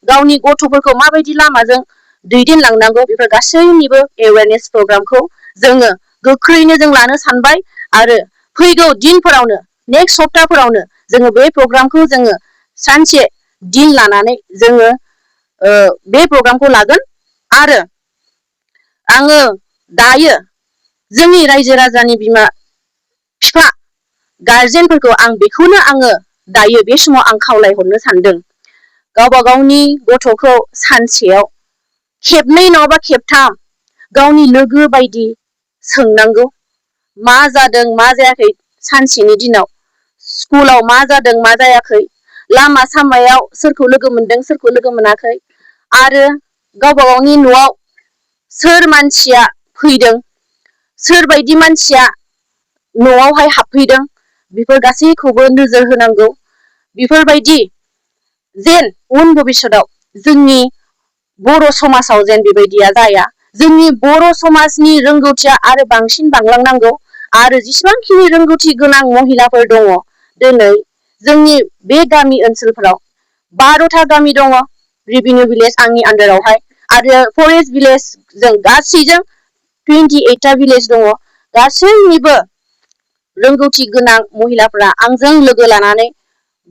गावनि गथ'फोरखौ माबायदि लामाजों दैदेनलांनांगौ बेफोर गासैनिबो एवेयारनेस प्रग्रामखौ जोङो गोख्रैनो जों लानो सानबाय आरो फैगौ दिनफोरावनो नेक्स्ट सप्ताहफोरावनो जोङो बे प्रग्रामखौ जोङो सानसे दिन लानानै जोङो बे प्रग्रामखौ लागोन आरो आङो दायो जोंनि रायजो राजानि बिमा बिफा गार्जेनफोरखौ आं बेखौनो आङो दायो बे समाव आं खावलायहरनो सानदों गावबा गावनि गथ'खौ सानसेयाव खेबनै नङाबा खेबथाम गावनि लोगो बायदि सोंनांगौ मा जादों मा जायाखै सानसेनि दिनाव स्कुलाव मा जादों मा जायाखै लामा सामायाव सोरखौ लोगो मोनदों सोरखौ लोगो मोनाखै आरो गावबा गावनि न'आव सोर मानसिया फैदों सोरबायदि मानसिया न'आवहाय हाबफैदों बेफोर गासैखौबो नोजोर होनांगौ बेफोरबायदि जेन उन भबिष्यतआव जोंनि बर' समाजाव जेन बेबायदिया जाया जोंनि बर' समाजनि रोंगौथिया आरो बांसिन बांलांनांगौ आरो जेसेबांखिनि रोंगौथि गोनां महिलाफोर दङ दिनै जोंनि बे गामि ओनसोलफोराव 12टा गामि दङ रेभिनिउ भिलेज आंनि आन्डारावहाय आरो फरेस्ट भिलेज जों गासैजों 28टा भिलेज दङ गासैनिबो रोंगौथि गोनां महिलाफोरा आंजों लोगो लानानै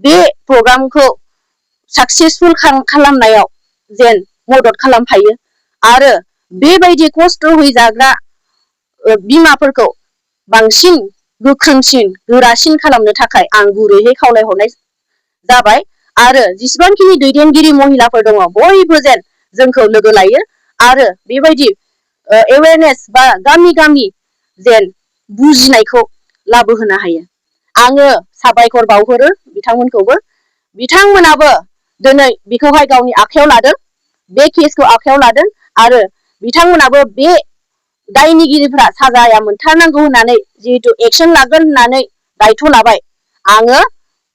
बे प्रग्रामखौ साक्सेसफुल खालामनायाव जेन मदद खालामफायो आरो बेबायदि खस्थ' होजाग्रा बिमाफोरखौ बांसिन गोख्रोंसिन गोरासिन खालामनो थाखाय आं गुरैयै खावलायहरनाय जाबाय आरो जेसेबांखिनि दैदेनगिरि महिलाफोर दङ बयबो जेन जोंखौ लोगो लायो आरो बेबायदि एवेयारनेस बा गामि गामि जेन बुजिनायखौ लाबोहोनो हायो आङो साबायखर बावहरो बिथांमोनखौबो बिथांमोनाबो दिनै बेखौहाय गावनि आखायाव लादों बे केसखौ आखायाव लादों आरो बिथांमोनाबो बे दायनिगिरिफ्रा साजाया मोनथारनांगौ होननानै जिहेतु एक्सन लागोन होननानै दायथ' लाबाय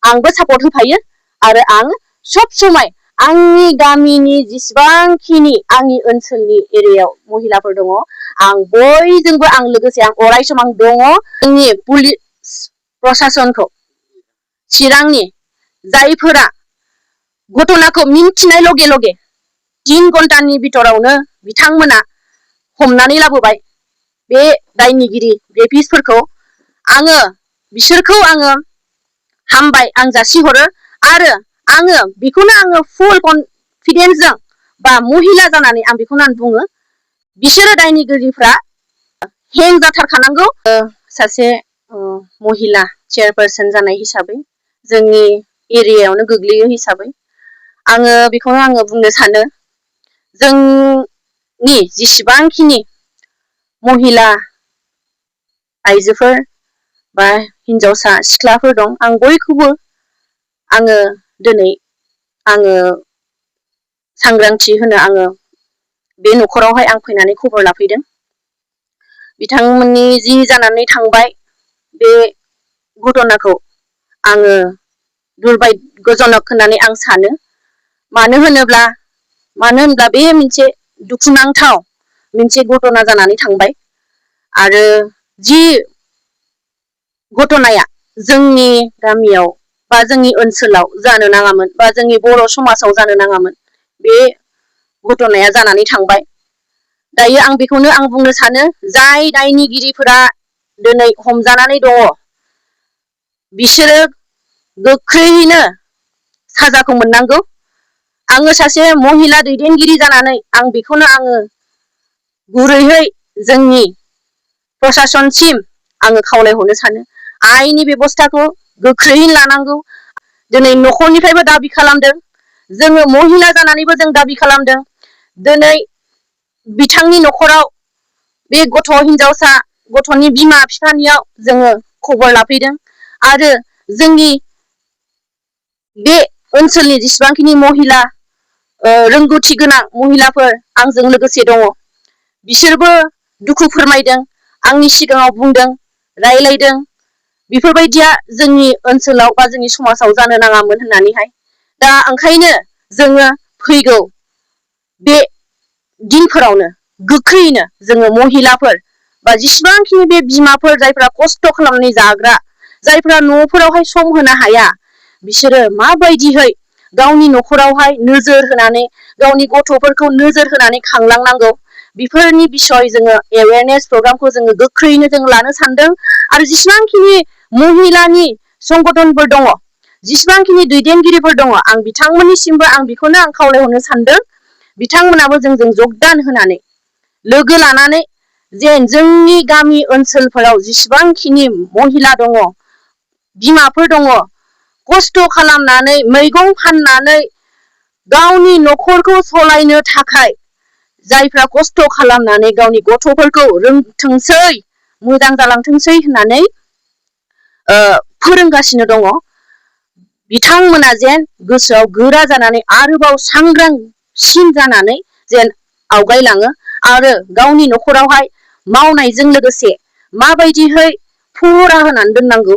आंबो सापर्ट होफायो आरो आं सब समाय आंनि गामिनि जेसेबांखिनि आंनि ओनसोलनि एरियायाव महिलाफोर दङ आं बयजोंबो आं लोगोसे आं अरायसम आं दङ जोंनि पुलिस प्रशासनखौ चिरांनि जायफोरा घटनाखौ मिन्थिनाय लगे लगे 3 घन्टानि बिथोरावनो बिथांमोना हमनानै लाबोबाय बे दायनिगिरि रेपिस्टफोरखौ आङो बिसोरखौ आङो हामबाय आं जासिहरो आरो आङो बेखौनो आङो फुल कनफिडेन्सजों बा महिला जानानै आं बेखौनो आं बुङो बिसोरो दायनिगिरिफ्रा हें जाथारखानांगौ सासे महिला चेयारपारसन जानाय हिसाबै जोंनि एरियायावनो गोग्लैयो हिसाबै आङो बेखौनो आङो बुंनो सानो जोंनि जेसेबांखिनि महिला आइजोफोर बा हिनजावसा सिख्लाफोर दं आं बयखौबो आङो दिनै आङो सांग्रांथि होनो आङो बे न'खरावहाय आं फैनानै खबर लाफैदों बिथांमोननि जि जानानै थांबाय बे घटनाखौ आङो दुर्भाग्यजनक होननानै आं सानो मानो होनोब्ला बे मोनसे दुखुनांथाव मोनसे घटना जानानै थांबाय आरो जि घटनाया जोंनि गामियाव बा जोंनि ओनसोलाव जानो नाङामोन बा जोंनि बर' समाजाव जानो नाङामोन बे घटनाया जानानै थांबाय दायो आं बेखौनो आं बुंनो सानो जाय दायनिगिरिफोरा दिनै हमजानानै दङ बिसोरो गोख्रैयैनो साजाखौ मोननांगौ आङो सासे महिला दैदेनगिरि जानानै आं बेखौनो आङो गुरैयै जोंनि प्रशासनसिम आङो खावलायहरनो सानो आयेननि बेबस्थाखौ गोख्रैयै लानांगौ दिनै न'खरनिफ्रायबो दाबि खालामदों जोङो महिला जानानैबो जों दाबि खालामदों दिनै बिथांनि न'खराव बे गथ' हिनजावसा गथ'नि बिमा बिफानियाव जोङो खबर लाफैदों आरो जोंनि बे ओनसोलनि जेसेबांखिनि महिला रोंगौथि गोनां महिलाफोर आंजों लोगोसे दङ बिसोरबो दुखु फोरमायदों आंनि सिगाङाव बुंदों रायलायदों बेफोरबायदिया जोंनि ओनसोलाव बा जोंनि समाजाव जानो नाङामोन होननानैहाय दा ओंखायनो जोङो फैगौ बे दिनफोरावनो गोख्रैयैनो जोङो महिलाफोर बा जेसेबांखिनि बे बिमाफोर जायफ्रा खस्थ' खालामनानै जाग्रा जायफ्रा न'फोरावहाय सम होनो हाया बिसोरो माबायदियै गावनि न'खरावहाय नोजोर होनानै गावनि गथ'फोरखौ नोजोर होनानै खांलांनांगौ बेफोरनि बिसय जोङो एवेयारनेस प्रग्रामखौ जोङो गोख्रैनो जों लानो सानदों आरो जेसेबांखिनि महिलानि संगठनफोर दङ जेसेबांखिनि दैदेनगिरिफोर दङ आं बिथांमोननिसिमबो आं बेखौनो आं खावलायहरनो सानदों बिथांमोनाबो जोंजों जगदान होनानै लोगो लानानै जेन जोंनि गामि ओनसोलफोराव जेसेबांखिनि महिला दङ बिमाफोर दङ खस्थ' खालामनानै मैगं फाननानै गावनि न'खरखौ सलायनो थाखाय जायफ्रा खस्थ' खालामनानै गावनि गथ'फोरखौ रोंथोंसै मोजां जालांथोंसै होननानै फोरोंगासिनो दङ बिथांमोना जेन गोसोआव गोरा जानानै आरोबाव सांग्रांसिन जानानै जेन आवगायलाङो आरो गावनि न'खरावहाय मावनायजों लोगोसे माबायदिहै फुरा होनानै दोननांगौ